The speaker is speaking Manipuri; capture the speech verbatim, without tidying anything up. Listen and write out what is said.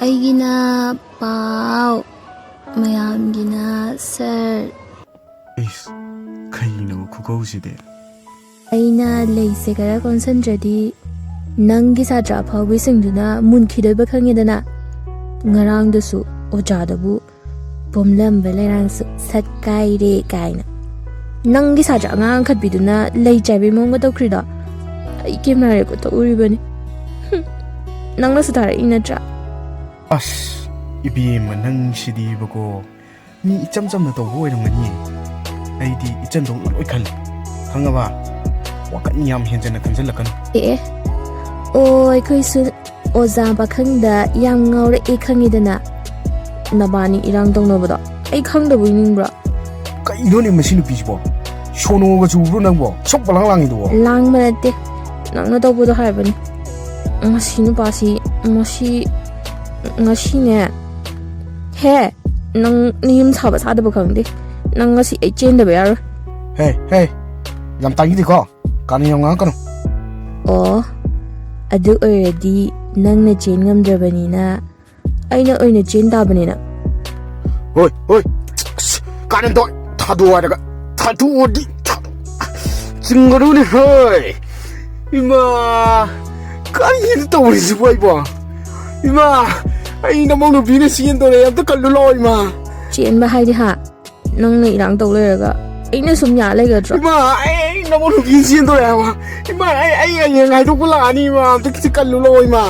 ꯑꯩꯒꯤꯅ ꯄꯥꯎ, ꯃꯌꯥꯝꯒꯤꯅ ꯁꯔ꯫ ꯏꯁ, ꯀꯩꯅꯣ ꯈꯨꯀꯧꯁꯤꯗꯤ? ꯑꯩꯅ ꯂꯩꯁꯦ ꯈꯔ ꯀꯣꯟꯁꯤꯟꯗ꯭ꯔꯗꯤ ꯅꯪꯒꯤ ꯁꯥꯇ꯭ꯔ ꯑꯐꯥꯎꯕꯤꯁꯤꯡꯗꯨꯅ ꯃꯨꯟꯈꯤꯗꯣꯏꯕ ꯈꯪꯉꯦꯗꯅ꯫ ꯉꯔꯥꯡꯗꯨꯁꯨ ꯑꯣꯖꯥꯗꯕꯨ "ꯄꯣꯝꯂꯝꯕ ꯂꯩꯔꯥꯡꯁꯨ ꯁꯛ ꯀꯥꯏꯔꯦ" ꯀꯥꯏꯅ꯫ ꯅꯪꯒꯤ ꯁꯥꯇ꯭ꯔ ꯑꯉꯥꯡ ꯑꯪꯈꯠꯄꯤꯗꯨꯅ ꯂꯩ ꯆꯥꯏꯕꯩ ꯃꯑꯣꯡꯒ ꯇꯧꯈ꯭ꯔꯤꯗꯣ ꯑꯩ ꯀꯦꯃꯦꯔꯥ ꯔꯦꯀꯣꯔꯠꯇ ꯎꯔꯤꯕꯅꯤ꯫ ꯍꯨꯝ, ꯅꯪꯅꯁꯨ ꯊꯥꯔꯛꯏ ꯅꯠꯇ꯭ꯔꯥ? ꯑꯁ, ꯏꯕꯦꯝꯃ ꯅꯪꯁꯤꯗꯤꯕꯀꯣ, ꯃꯤ ꯏꯆꯝ ꯆꯝꯅ ꯇꯧꯕ ꯑꯣꯏꯔꯝꯒꯅꯤꯌꯦ꯫ ꯑꯩꯗꯤ ꯏꯆꯟꯗꯧꯅ ꯂꯣꯏ ꯈꯜꯂꯤ꯫ ꯈꯪꯉꯕ? ꯋꯥꯈꯜ ꯌꯥꯝ ꯍꯦꯟꯖꯟꯅ ꯈꯟꯖꯜꯂꯛꯀꯅꯨ꯫ ꯑꯦ, ꯑꯦ꯫ ꯑꯣ, ꯑꯩꯈꯣꯏꯁꯨ ꯑꯣꯖꯥ ꯄꯥꯈꯪꯗ ꯌꯥꯝ ꯉꯥꯎꯔꯛꯑꯦ ꯈꯪꯉꯤꯗꯅ꯫ ꯅꯕꯥꯅꯤ ꯏꯔꯥꯡ ꯇꯧꯅꯕꯗꯣ ꯑꯩ ꯈꯪꯗꯕꯣꯏ ꯅꯤꯡꯕ꯭ꯔꯣ? ꯀꯩꯅꯣꯅꯦ ꯃꯁꯤ ꯅꯨꯄꯤꯁꯤꯕꯣ? ꯁꯣꯅꯣꯒ ꯆꯨꯕ꯭ꯔꯣ ꯅꯪꯕꯣ? ꯁꯨꯛ ꯄꯂꯥꯡ ꯂꯥꯡꯉꯤꯗꯨꯕꯣ? ꯂꯥꯡꯕ ꯅꯠꯇꯦ, ꯅꯪꯅ ꯇꯧꯕꯗꯣ ꯍꯥꯏꯕꯅꯤ꯫ ꯃꯁꯤ ꯅꯨꯄꯥꯁꯤ, ꯃꯁꯤ, ꯉꯁꯤꯅꯦ꯫ ꯍꯦ, ꯅꯪ ꯅꯌꯨꯝ ꯁꯥꯕ ꯁꯥꯗꯕ ꯈꯪꯗꯦ꯫ ꯅꯪ ꯉꯁꯤ ꯑꯩ ꯆꯦꯟꯗꯕ ꯌꯥꯔꯣꯏ꯫ ꯍꯦ, ꯍꯦ, ꯌꯥꯝ ꯇꯥꯡꯈꯤꯗꯦꯀꯣ? ꯀꯥꯟꯅ ꯌꯥꯝ ꯉꯥꯡꯉꯛꯀꯅꯨ꯫ ꯑꯣ, ꯑꯗꯨ ꯑꯣꯏꯔꯗꯤ ꯅꯪꯅ ꯆꯦꯟ ꯉꯝꯗ꯭ꯔꯕꯅꯤꯅ ꯑꯩꯅ ꯑꯣꯏꯅ ꯆꯦꯟ ꯇꯥꯕꯅꯤꯅ꯫ ꯍꯣꯏ, ꯍꯣꯏ꯫ ꯑꯁ, ꯀꯥꯔꯟꯗꯣ ꯊꯥꯗꯣꯛꯑꯣ ꯍꯥꯏꯔꯒ ꯊꯥꯗꯣꯛꯑꯣꯗꯤ ꯊꯥꯗꯣꯛ-, ꯆꯤꯡꯒꯅꯨꯅꯦ, ꯍꯣꯏ꯫ ꯏꯃꯥ, ꯀꯔꯤꯅꯣ ꯇꯧꯔꯤꯁꯤꯕꯣ ꯑꯩꯕꯣ? ꯏꯃꯥ, ꯑꯩ ꯅꯃꯧ ꯅꯨꯄꯤꯅ ꯆꯦꯟꯗꯣꯔꯦ, ꯑꯝꯇ ꯀꯜꯂꯨ ꯂꯥꯛꯑꯣ, ꯏꯃꯥ꯫ ꯆꯦꯟꯕ ꯍꯥꯏꯗꯤ ꯍꯥ? ꯅꯪꯅ ꯏꯔꯥꯡ ꯇꯧ ꯂꯩꯔꯒ ꯑꯩꯅ ꯁꯨꯝ ꯌꯥ ꯂꯩꯒꯗ꯭ꯔꯣ? ꯏꯃꯥ, ꯑꯩ, ꯑꯩ ꯅꯃꯧ ꯅꯨꯄꯤꯅ ꯆꯦꯟꯗꯣꯔꯦ ꯍꯥꯏꯕ꯫ ꯏꯃꯥ, ꯑꯩ, ꯑꯩ ꯍꯌꯦꯡ ꯍꯥꯏꯗꯣꯛꯄ ꯂꯥꯛꯑꯅꯤ, ꯏꯃꯥ, ꯑꯝꯇ ꯈꯤꯇ ꯀꯜꯂꯨ ꯂꯥꯛꯑꯣ, ꯏꯃꯥ꯫